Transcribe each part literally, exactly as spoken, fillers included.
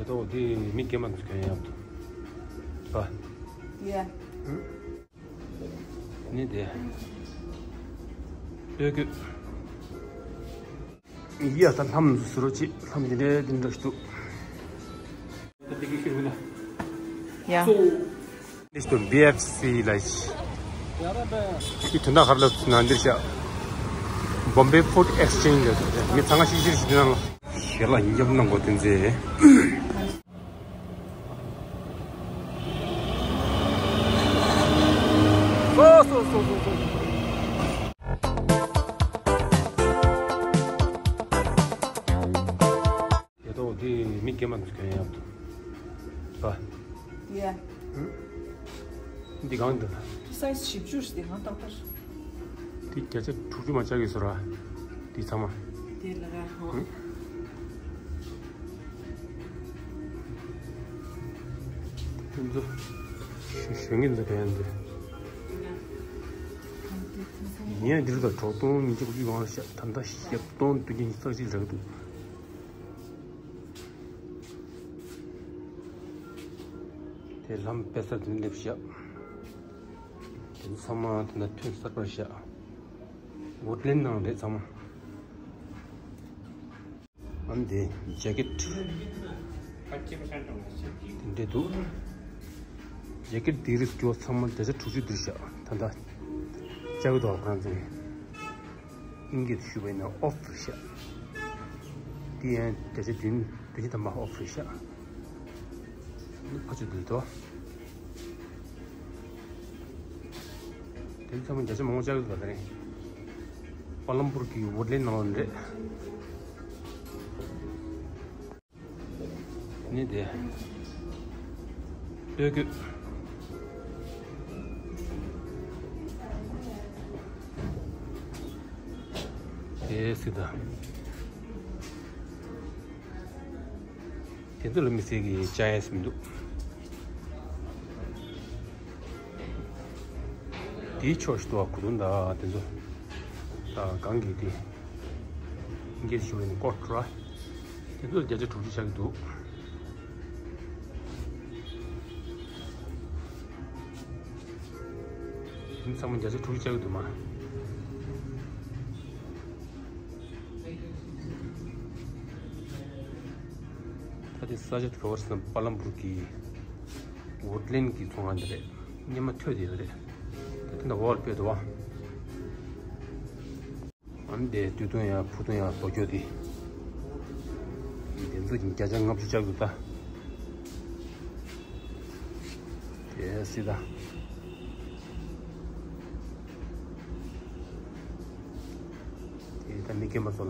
ཏོ་དེ་མི་རྒན་པ་ཚོ་གྱོན་ཡག་ཏུ། པ། ཡ། ནི་དེ། ལྟོས་གོས། ཡ་ད་ལྷམ་ཟུར་རོ་ཅི་ལྷམ་འདི་འདྲའི་འདི་འདྲ་ཞིག་འདུག་ཡ། འདི་ཞིག་འདུག་བི་ཨེཕ་སི་ལ་ཅི། འདི་དོན་དག་ག་རེ་ལབ་ན་འདིར་བཞག Bombay Food Exchange ལ་མི་ཚང་མ་ཤིག་ཤིག་ཤིག་ནང་ལ་ཞལ་ལག་ཡིན་རྒྱབ་གནང་དགོས་དོན་ཚེ། སོ་སོ་སོ་སོ་སོ། ཡ་ཏོ་དེ་མི་རྒན་པ་ཚོ་གྱོན་ཡག་ཏུ། པ། ཡ། འདི་གང་འདུག་ན། སའི་ཛི་བཞི་བཅུ་ཞིག་འདི་གང་ཏག་ཏག་འདི་བརྒྱ་ཆ་དྲུག་ཅུ་མ་ཆག་གི་བཟོ་ར། འདི་ཚང་མ། དེ་ལ་ར་ཧོ། དེ་ཚོ། ཞུ་ཞུ་ངེས་འདི་ག་ཡང་འདི། ངས་འདིར་ད་གྲོགས་སྟོང་ཉིས་བརྒྱ་དགུ་བཅུ་གང་ལ་བཤད་ད་ལྟ་བཤད་སྟོང་བདུན་བརྒྱ་ཉི་ཤུ་རྩ་གཅིག་རག་གི་འདུག་དེ་ལམ་དཔེ་ས་དུ་སླེབས་ཤག་དེ་ཚང་མ་དེ་ན་ཐོན་གསར་པར་ཤག་འོ་ཏླེན་ནང་རེད་ཚང་མ། ཨ་ནི་དེ་ཇེ་ཀེ་ཊི། དེ་འདྲས་འདུག་ཇེ་ཀེ་ཊི་དེ་རིགས་སྐྱོ་ཚང་མ་བརྒྱ་ཆ་དྲུག་ཅུ་འདིར་ཤག་ད་ལྟ་ལྕགས་ཀྱི་དོག་ཁོ་རང་ཚོ་ཨིན་སྐད་ཞུ་བས་ན་ཨོ་ཕི་རི་ཤག་དེ་ཡང་བརྒྱ་ཆ་བདུན་བདུན་ཅུ་ཐམ་པ་ཨོ་ཕི་རི་ཤག་ཕ་ཆུ་འདུག་དོ། དེ་ཚང་མ་བརྒྱ་ཆ་མང་པོ་བཅག་གི་འདུག་ད་རེད། པ་ལམ་པུར་གྱི་འོ་ཏླེན་ནང་ལ་རེད། ནི་དེ། ལྟོས་གོས། དེ་སྲིད་ད། དེ་ཚོ་ལ་མི་ཟེར་གི་བཅའ་ཡས་མི་འདུག་དེའི་ཕྱོགས་ཤིག་ཏུ་བ་གུ་དུང་དང་དེ་ཚོ། ད་གང་གི་དེ། འགྱེད་ཞུ་བའི་ནི་ཀོ་ཊ་ར། དེ་ཚོ་བརྒྱ་ཆ་དྲུག་ཅུ་ཆགས་ཀྱི་འདུག་དེ་ཚང་མ་བརྒྱ་ཆ་དྲུག་ཅུ་ཆགས་ཀྱི་འདུག་མ། ད་དེ་ས་ཆ་དེ་ག་བར་སོང་པ་ལམ་པུར་གྱི་ཝུཌ་ལེན་གྱི་ཚོང་ཁང་དེ་རེད། སྙེ་མ་ཐོད་དེ་རེད། ད་དེ་འདྲ་འོག་ལ་སྤོས་འདུག་བ། ཨ་ནི་དེ་སྟོད་ཐུང་ཡ་ཕུ་ཐུང་ཡ་བཟོ་རྒྱུ་དེ། དེ་ཚོ་བརྒྱ་ཆ་ལྔ་བཅུ་ཆགས་འདུག་ད། དེ་སྲིད་ད། དེ་ད་མི་རྒན་པ་ཚོ་ལ།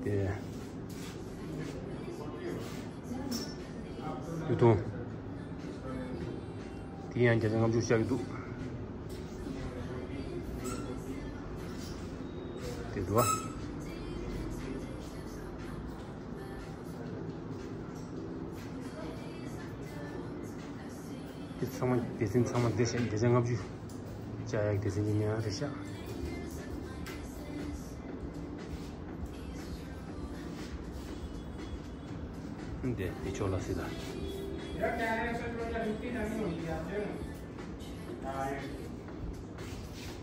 དེ། ཡུ་ཐུང་། དེ་ཡང་བརྒྱ་ཆ་ལྔ་བཅུ་བཞག་གི་འདུག་དེ་འདུག་ཨ། དེ་ཚང་མ་སྡེ་ཚན་ཚང་མ་འདི་བཞིན་བརྒྱ་ཆ་ལྔ་བཅུ། བཅའ་ཡག་སྡེ་ཚན་གྱི་མིང་རེད་ཤག་འདི་འདི་ཕྱོགས་ལ་སྲིད་ད།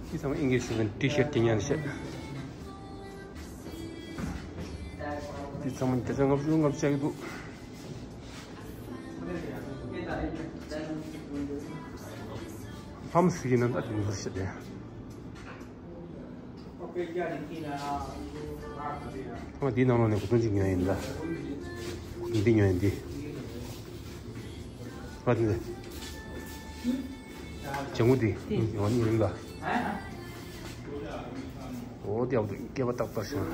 འདི་ཚང་མ་ཨིན་སྐད་ཞུ་མཁན་ཊི་ཤར་དེ་ཉར་ཤག་འདི་ཚང་མ་བརྒྱ་ཆ་ལྔ་བཅུ་ལྔ་བཅུ་བཅའ་གི་འདུག་ལྷམ་ཟེར་གྱི་ན་ད་དེ་མི་ཤེས་ཏེ། ང་འདིའི་ནང་ལོགས་ནས་གོ་དོན་ཅིག་ཉོས་ཡིན་ད། གོ་དོན་འདི་ཉོས་ཡིན་འདི། ང་འདི་ནས། ལྗང་གུ་འདི། ཡོང་ཡིན་ད། འོ་དེ་ཡག་པོ་འདུག་སྐེད་པ་ཏག་ཏག་བྱུང་།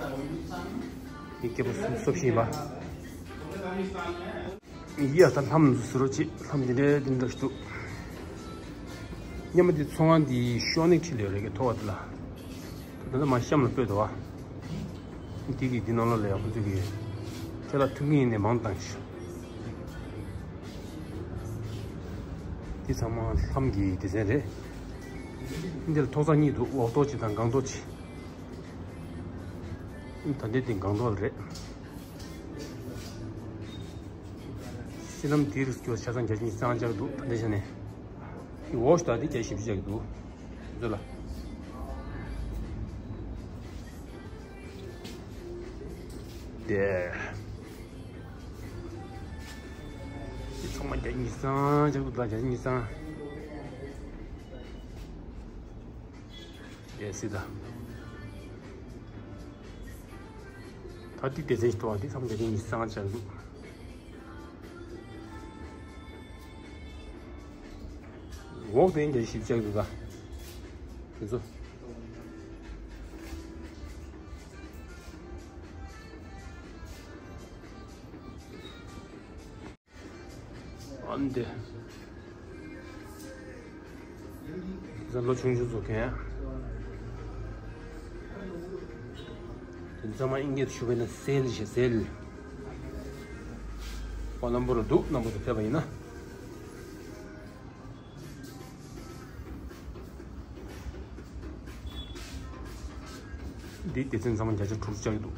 འདི་སྐེད་པ་སོབ་སོབ་ཤིག་ཡིན་པ། ཡ་ད་ལྷམ་ཟེར་རོ་ཅི་ལྷམ་འདི་འདྲའི་འདི་འདྲ་ཞིག་འདུག་སྙེ་མ་འདི་ཚོང་ཁང་འདི་ཤོག་ནི་ཁྲིད་ལས་རེད་གི་ཐོག་བ་འདི་ལ། ད་ལྟ་མ་གཤམ་ལ་སྤོས་འདུག་བ། འདི་གི་འདི་ནང་ལོགས་ལ་ཡ་ཁོ་ཚོས་གི་ཁྱེད་ལ་མཐུན་གི་ཡིན་ནས་མང་བཏང་ཞུ། འདི་ཚང་མ་ལྷམ་གྱི་སྡེ་ཚན་རེད། འདིར་ཐོག་ས་གཉིས་འདུག་འོག་ཐོག་གཅིག་དང་སྒང་ཐོག་གཅིག་ད་ལྟའི་དེ་སྒང་ཐོག་རེད། སི་ལམ་དེའི་རིགས་སྐྱོ་ཆ་ཚང་བརྒྱ་ཆ་ཉི་ཤུ་རྩ་ལྔ་ཆགས་འདུག་ད་ལྟའི་ཆ་ནས། འོག་ཤོག་ད་དེ་བརྒྱ་ཆ་བཞི་བཅུ་ཆགས་འདུག་འདི་ལ། དེ། དེ་ཚང་མ་བརྒྱ་ཆ་ཉི་ཤུ་རྩ་ལྔ་ཆགས་འདུག་ད་བརྒྱ་ཆ་ཉི་ཤུ་རྩ་ལྔ། ཡེ་སི་ད། ད་ཏི་སྡེ་ཚན་ཞིག་ཐོག་འདི་ཚང་མ་བརྒྱ་ཆ་ཉི་ཤུ་རྩ་ལྔ་ཆགས་འདུག་འོག་དེ་བརྒྱ་ཆ་བཞི་བཅུ་ཆགས་འདུག་ད། དེ་ཚོ། ཨ་ནི་དེ། ཟ་ལོ་ཆུང་ཆུང་ཚོ་མཁན། དེ་ཚང་མ་ཨིན་སྐད་དུ་ཞུ་བས་ན་སེལ་ཞེས་སེལ། པ་ལམ་བུ་རུ་འདུག་རྣམ་པ་ཚོ་ཕེབས་པ་ཡིན་ན། འདི་སྡེ་ཚན་ཚང་མ་བརྒྱ་ཆ་དྲུག་ཅུ་བཅག་གི་འདུག་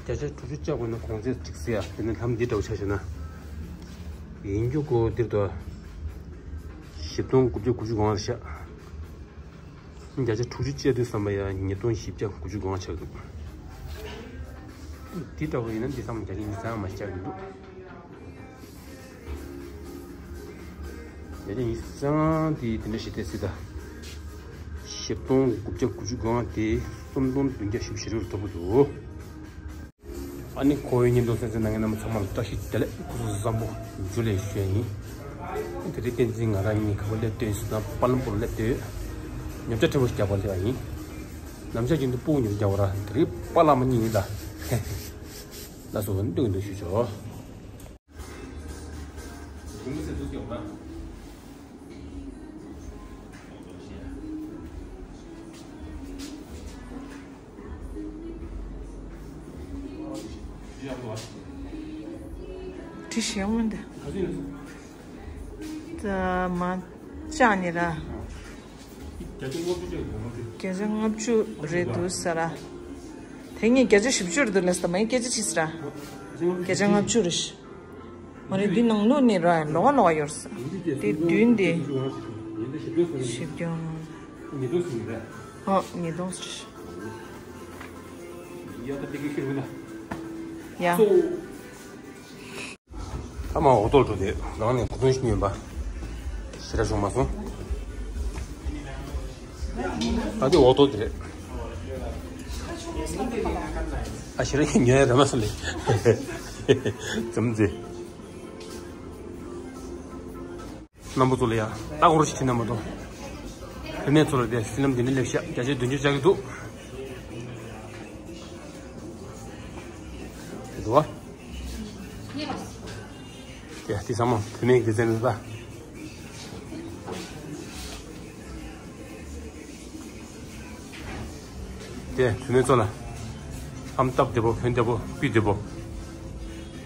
བརྒྱ་ཆ་དྲུག་ཅུ་བཅག་དགོས་ན་གོང་ཚད་གཅིག་ཟེར་ཡ་དེ་ནས་ལྷམ་འདི་འདྲ་བོ་ཆ་བཞག་ན། ཡིན་རྒྱུ་གོ་འདིར་དོ། བཞི་སྟོང་དགུ་བརྒྱ་དགུ་བཅུ་གོ་ལྔ་རེད་ཤག་བརྒྱ་ཆ་དྲུག་ཅུ་བཅད་དུས་བསམ་པ་ཡ་ཉིས་སྟོང་བཞི་བརྒྱ་དགུ་བཅུ་གོ་ལྔ་ཆགས་འདུག་འདི་འདྲ་བོ་ཡིན་ན་འདི་ཚང་མ་བརྒྱ་ཆ་ཉི་ཤུ་རྩ་ལྔ་མ་ཆགས་ཀྱི་འདུག་བརྒྱ་ཆ་ཉི་ཤུ་རྩ་ལྔ་དེ་དེ་འདྲ་ཞིག་བལྟས་སྲིད་ད། བཞི་སྟོང་དགུ་བརྒྱ་དགུ་བཅུ་གོ་ལྔ་དེ་སུམ་སྟོང་བདུན་བརྒྱ་བཞི་བཅུ་ཞེ་དྲུག་ལ་ཐོབ་ཀྱི་འདུག་ཨ་ནི་ཁོ་བོའི་བརྙན་ཐུང་གསན་གཟིགས་གནང་མཁན་རྣམ་པ་ཚང་མ་ལ་བཀྲ་ཤིས་བདེ་ལེགས། སྐུ་གཟུགས་བཟང་པོ། ཇུ་ལེ་ཞུ་ཡ་ཡིན། དེ་རིང་བསྟན་འཛིན་ང་རང་གཉིས་ག་པར་སླེབས་བསྡད་ཡོད་ཟེར་ན་པ་ལམ་པུར་སླེབས་བསྡད་ཡོད། ཉོ་ཆ་ཕྲན་བུ་ཞིག་རྒྱག་པར་སླེབས་པ་ཡིན། ནམ་ཞག་རྒྱུན་དུ་སྤུ་གུ་ཉོ་ཆ་རྒྱག་པ་ར་དེ་རིང་པ་ལགས་མ་གཉིས་ཡིན་ད། ལགས་སོ། འདུག་འདུག་ཞུ་ཆོག་དྲི་ཞིམ་མོ་འདི། ད་མ་བཅག་ནི་ར། བརྒྱ་ཆ་ལྔ་བཅུ་རེད་འདུག་ས་ར། དེ་ངས་བརྒྱ་ཆ་བཞི་བཅུ་རེད་འདུག་ལབ་ས། མ་ཡིན་སྐད་ཆ་ཅིག་ས་ར། བརྒྱ་ཆ་ལྔ་བཅུ་རེད། མ་རེད། འདི་ནང་ལོགས་ནས་ར་ལོག་ལོག་ཡོད་ས། དེ་བདུན་དེ། བཞི་བརྒྱ། ཨོ་ཉིས་སྟོང་ཟེར། ཡ། ཐ་མ་འོག་ཐོག་འགྲོ་དུས་སྒང་ནས་གོ་ཐོས་ཤིག་ཉོས་པ། ཞེ་དྲག་བྱུང་མ་སོང་། ད་དེ་འོག་ཐོག་དེ་རེད། ཨ་ཞེ་དྲག་ཉོ་ཡ་ར་མ་སོང་ལེ། ཙམ་ཙེ། རྣམ་པ་ཚོ་ལ་ཡ་ལྟ་སྐོར་ཞིག་བྱེད་གནང་མ་གཏོགས། བུད་མེད་ཚོ་ལ་དེ་སི་ལམ་འདི་འདྲ་སླེབས་ཤག་བརྒྱ་ཆ་བདུན་ཅུ་བཅག་གི་འདུག་འདུག་བ། དེ་དེ་ཚང་མ་བུད་མེད་ཀྱི་སྡེ་ཚན་རེད་ད། དེ་བུད་མེད་ཚོ་ལ་ཨམ་སྟབས་བདེ་པོ། ཕན་བདེ་པོ། སྤུས་བདེ་པོ།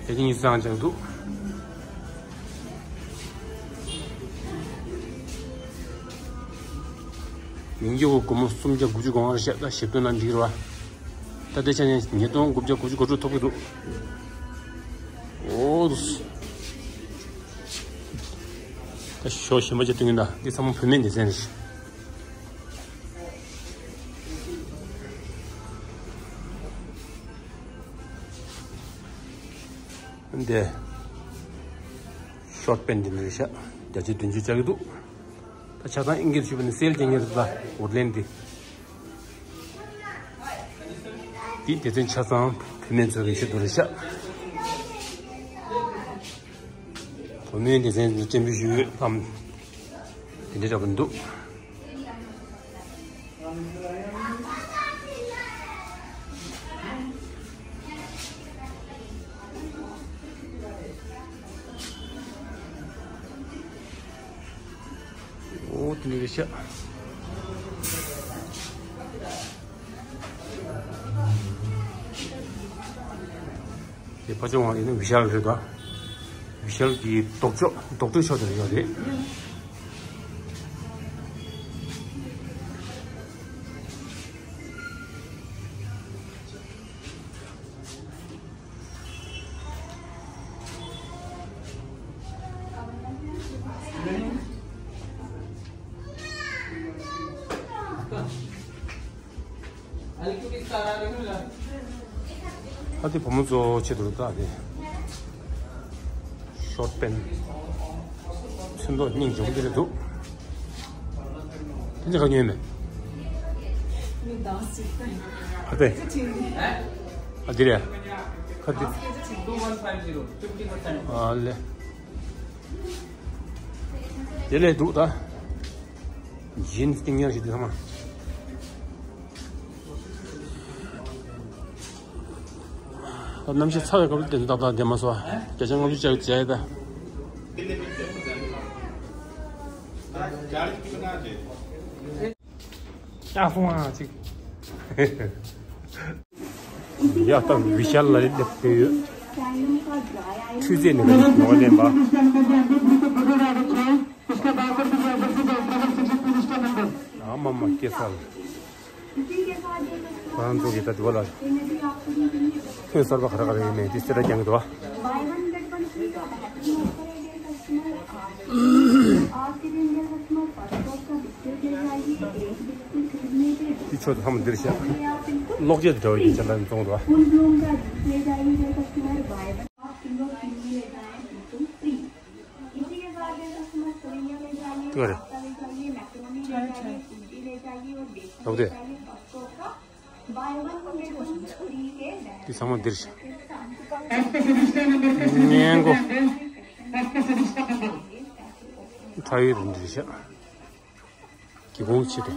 དེ་ཉིན་སང་ཅང་འདུག་ཡིན་གྱི་འོ་སྒོར་མོ་སུམ་བརྒྱ་དགུ་བཅུ་གོ་ལྔ་རེད་ཤག་ད་ཞིབ་ཏུ་ན་འགྲིག་རེད་བ། ད་ལྟའི་ཆ་ནས་ཉིས་སྟོང་དགུ་བརྒྱ་དགུ་བཅུ་གོ་དྲུག་ཐོབ་ཀྱི་འདུག་འོ་དུ་སུ། ད་ཞོ་ཞིམ་པ་ཅིག་བཏུང་གི་ན་འདི་ཚང་མ་བུད་མེད་སྡེ་ཚན་རེད། འདི་ཤོར་ཊི་པེན་ཊི་འདི་འདྲ་རེད་ཤག་བརྒྱ་ཆ་བདུན་ཅུ་བཅག་གི་འདུག་ད་ཆ་ཚང་ཨིན་སྐད་ཞུས་པ་ནི་སེལ་རྒྱག་མཁན་རེད་ད། ཝུཌ་ལེན་འདི། འདི་སྡེ་ཚན་ཆ་ཚང་བུད་མེད་ཚོའི་རིན་ཆེན་རྡོ་རེད་ཤག་བུད་མེད་སྡེ་ཚན་ནི་སྤྱན་འབུལ་ཞུ་ཡོད་ལམ། དེ་འདྲ་འདྲ་པོ་འདུག་འོ་དེ་ནས་རེད་ཤག་དེ་ཕ་ཆུང་བ་ཡིན་ན་བི་ཤཱལ་རེད་ད། བི་ཤཱལ། ཡལ་གྱི་ལྡོག་ཕྱོགས་ལྡོག་ཕྱོགས་ཕྱོགས་དེར་ཡོད་རེད། ཨ་དེ་བུ་མོ་ཚོ་ཆེད་དུ་བཏགས་ཏེ། ཤོར་པན། ཚོན་མདོག་སྙིང་རྗེ་པོ་དེ་རེད་འདུག་དེ་ཚོ་ག་ཉོས་མེད། ཨ་དེ། ཨ་དེ་རེད། ཁ་དེ། ཨ་ལེ། དེ་ལས་འདུག་ད། ཇིན་སི་སྟེང་ཉར་ཞིག་དེ་ཚང་མ། ད་གནམ་གཤིས་ཚ་བའི་སྐབས་ལ་དེ་ཏག་ཏག་བསྡད་མ་སོང་ཨ། བརྒྱ་ཆ་ལྔ་བཅུ་བཅག་བྱས་ད། ཡག་སོང་ཨ་ཅིག་ཡ་ད་བི་ཤལ་ལ་སླེབས་བསྡད་ཡོད། འཕྲུལ་རྫས་ནས་ག་རེ་ཞིག་ཡོང་བ་ལེན་པ། ཨ་མ་མ་སྐྱེ་ས་ལ། ཁོ་རང་ཚོ་གི་ད་དུ་བ་ལ། ཐོན་གསར་པ་ག་རེ་ག་རེ་ཡོད་མེད་དེ་གསལ་བསྒྲགས་རྒྱག་གི་འདུག་བ། དེ་ཕྱོགས་དུ་ཧམ་འདིར་བཞག་གློག་ཆས་འདྲ་བ་ཡིན་ཅེས་ལ་བཙོང་འདུག་བ། དེ་ག་རེ། ལོག་སྟེ། འདི་ཚང་མ་འདིར་བཞག་སྙན་གོ། ཁྲ་ཡོད་རུ་འདིར་བཞག་སྒེའུ་ཁུང་ཆེད་དུ།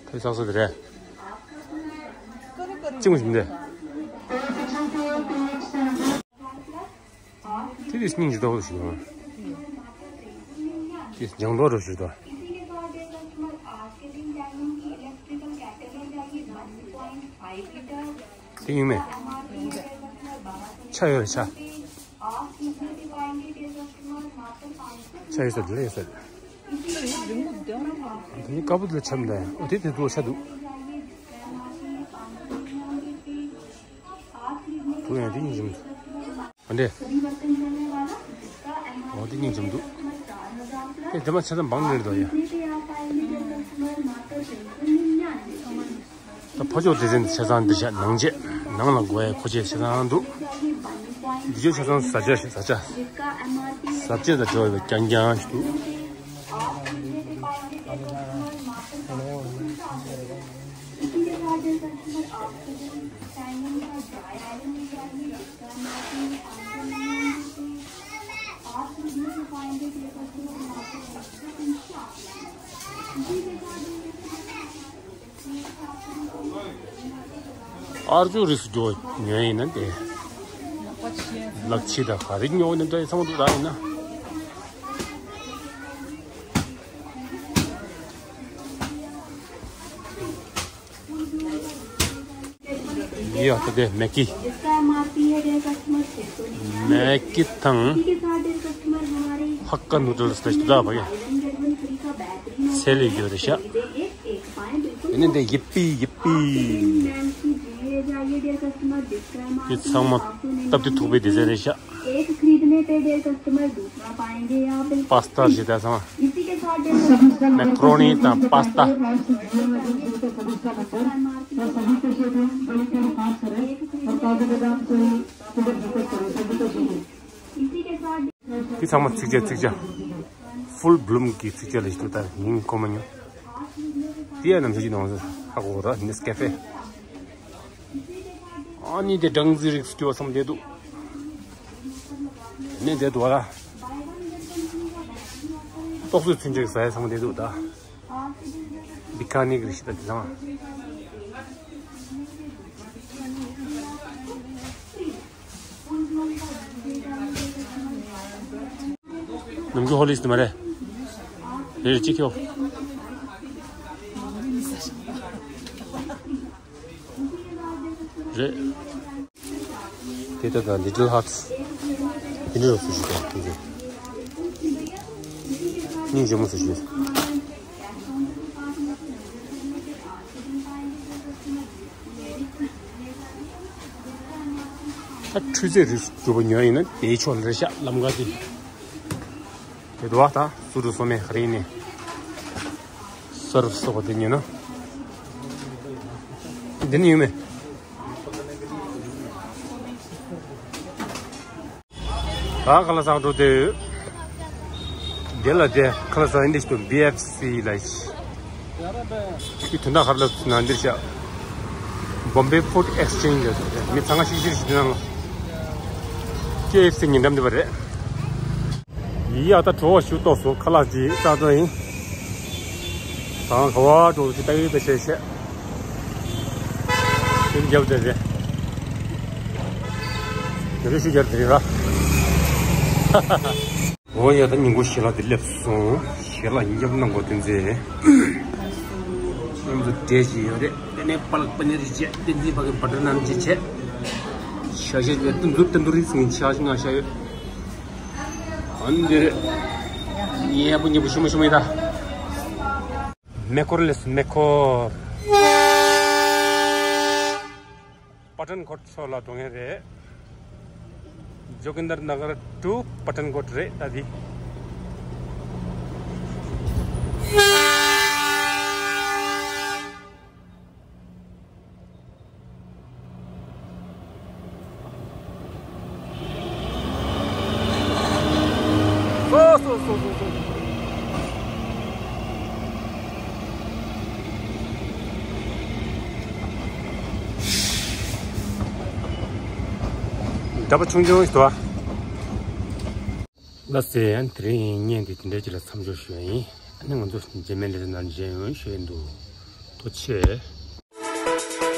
ཁྲ་ཡོད་སག་སོ་དེ་རེད། གཅིག་མ་ཞིག་འདི། དེ་དེ་སྙིང་རྗེ་ཏོག་ཏོ་ཞིག་ཡོང་། དེ་ལྗང་མདོག་རུ་ཞིག་ཏོ། དེ་ཡིན་མེད། ཆ་ཡོད་རེད་ཆ། ཆ་ཡོད་ས་དེ་ལས་ཡོད་ས། དེ་ནི་དཀར་པོ་དེ་ལ་ཆ་མི་འདྲ་ཡ། འོ་དེ་དེ་དུ་ཆ་འདུག་དུ་ཡང་དེ་སྙིང་རྗེ་མི་འདུག་ཨ་འདྲེ། འོ་དེ་སྙིང་རྗེ་མི་འདུག་དེ་དེ་མ་ཆ་ཚང་བང་ནས་རེད་དོ་ཡ། ད་ཕ་ཕྱོགས་དེ་ཚན་ཆ་ཚང་འདི་བཞག་ནང་ཆས་ནང་ལ་དགོས་ཡ་མཁོ་ཆས་ཆ་ཚང་འདུག་འདི་ཆོས་ཆ་ཚང་བཟའ་བཅའ་ཞིག་བཟའ་བཅའ། བཟའ་བཅའ་དང་འབྲེལ་བའི་རྐྱང་རྐྱང་ཞིག་འདུག་ཨར་ཇུ་རིགས་འགྲོ་ཉོས་ཡིན་ན་དེ། ལག་ཕྱིས་དང་ག་རེ་ཉོ་ནས་འདྲ་ཡི་ཚང་མ་འདུག་ར་ཡིན་ན། ཡ་ད་དེ་མེ་ཀི། མེ་ཀི་དང་ཧ་ཀ་ནུ་ཌལ་སི་དེ་ཞིག་ད་བ་ཡ། སེ་ལི་ཡོད་རེད་ཤག་ཡིན་ནའི་འདི་ཡིབ་པི་ཡིབ་པི། འདི་ཚང་མ་སྟབས་བདེ་ཐུག་པའི་སྡེ་ཚན་རེད་ཤག་པ་སི་ཏ་རེད་ད་ཚང་མ། མེ་ཀ་རོ་ནི་དང་པ་སི་ཏ། འདི་ཚང་མ་ཚིག་བཅད་ཚིག་བཅད། ཕུལ་བླུམ་གྱི་ཚིག་བཅད་ལ་ཞིག་ཏུ་ལྟ་ཉིན་གོ་མ་མྱོང་། དེ་ཡང་ནམ་ཞིག་ནང་ཧ་གོ་ར་ནེ་སི་ཀེ་ཧྥེ། ཨ་ནི་དེ་སྦྲང་རྩི་རིགས་སུ་སྐྱོ་བསམ་བསྡད་འདུག་ནི་དེ་འདུག་ར། ཏོག་ཙམ་ཚུན་ཆད་ཟ་ཡ་བསམ་བསྡད་འདུག་ད། འདི་ཁ་ནི་གི་རིགས་ཤིག་ད་དེ་ཚང་མ། ནམ་རྒྱུན་ཧོ་ལི་སི་མ་རེད། རེད་ཅི་ཁྱོ། རེད། དེ་ལྟ་དང་Little Huts། དེ་འདྲ་བཟོ་ཞིག་དང་དེ་ཚོ། སྙིང་རྗེ་མོ་བཟོ་ཞིག་ཡོད། ད་འཕྲུལ་རྫས་རིགས་སུ་གྱུར་པ་ཉོ་ཡ་ཡིན་ན་དེའི་ཕྱོགས་ལ་རེད་ཤག་ལམ་ཁ་དེ། དེ་འདུག་བ། ད་ཟུར་དུ་སོ་མེ་ག་རེ་ཡིན་ནས། སར་སོགས་པ་དེ་ཉོས་ན། འདི་ནི་ཡོད་མེད། ད་ཁ་ལག་ཟ་འགྲོ་དེ། འདི་ལ་དེ་ཁ་ལག་ཟ་ཡིན་དེ་ཞིག་ཏུ་བི་ཨེཕ་སི་ལ་ཞིག་དེ་དོན་དག་ཁ་ལག་ཟ་ན་འདིར་བྱ། Bombay Food Exchange ལ་ཟེར་རེད། མི་ཚང་མ་ཤིག་ཤིག་ཞིག་དེ་ནང་ལ། ཀེ་ཨེཕ་སི་ཉེ་འགྲམ་དེ་བ་རེད། ཡ་ད་བྲོ་བ་ཞུ་ཏོག་སོ་ཁ་ལག་ཅིག་ལྟ་ཏོ་ཡིན། ད་ག་བ་འགྲོ་ཅིག་ལྟ་ཡོད་པ་བྱས་བྱས། དེ་རྒྱབ་བསྡད་རེད། དེ་རེ་ཞུ་རྒྱབ་དེ་རེད་ར། འོ་ཡ་ད་ཉིན་གུང་ཞལ་ལག་དེ་སླེབས་སོང་། ཞལ་ལག་ཉབ་གནང་དགོས་དོན་ཚེ། ང་ཚོ་འབྲས་ཅིག་ཡོད་རེད། དེ་ནས་པ་ལག་པ་ནིར་ཅིག་བྱས། དེ་ནས་ཕ་གི་བ་ཊར་ནཱན་ཅིག་བྱས། ཤ་ཤ་ཡོད། ཏུན་ཟུར་ཏན་ཏུ་རི་སིང་ཆ་ཞིག་ང་ཤ་ཡོད། ཨ་ནི་དེ་རེད། ཡས་པོ་ཉེ་པོ་ཞུ་མ་ཞུ་མ་ཡིན་ད། མེ་འཁོར་ལས་མེ་འཁོར། པ་ཏན་ཀོཊ་ཕྱོགས་ལ་འགྲོ་མཁན་རེད། Jogindarnagar to Pathankot རེད་ད་འདི། སོ་སོ་སོ་སོ་སོ། འདྲ་པོ་ཆུང་ཆུང་ཞིག་འདུག་ཨ། ལགས་སེ། ཨ་ནི་དེ་རིང་བརྙན་འདི་དེ་འདྲ་ཅིག་ལ་མཚམས་འཇོག་ཞུ་ཡ་ཡིན། ཨ་ནི་ང་ཚོ་རྗེས་མའི་ལེ་ཚན་ནང་མཇལ་ཡོང་ཞུ་ཡ་འདུག་ཐུགས་རྗེ་ཆེ།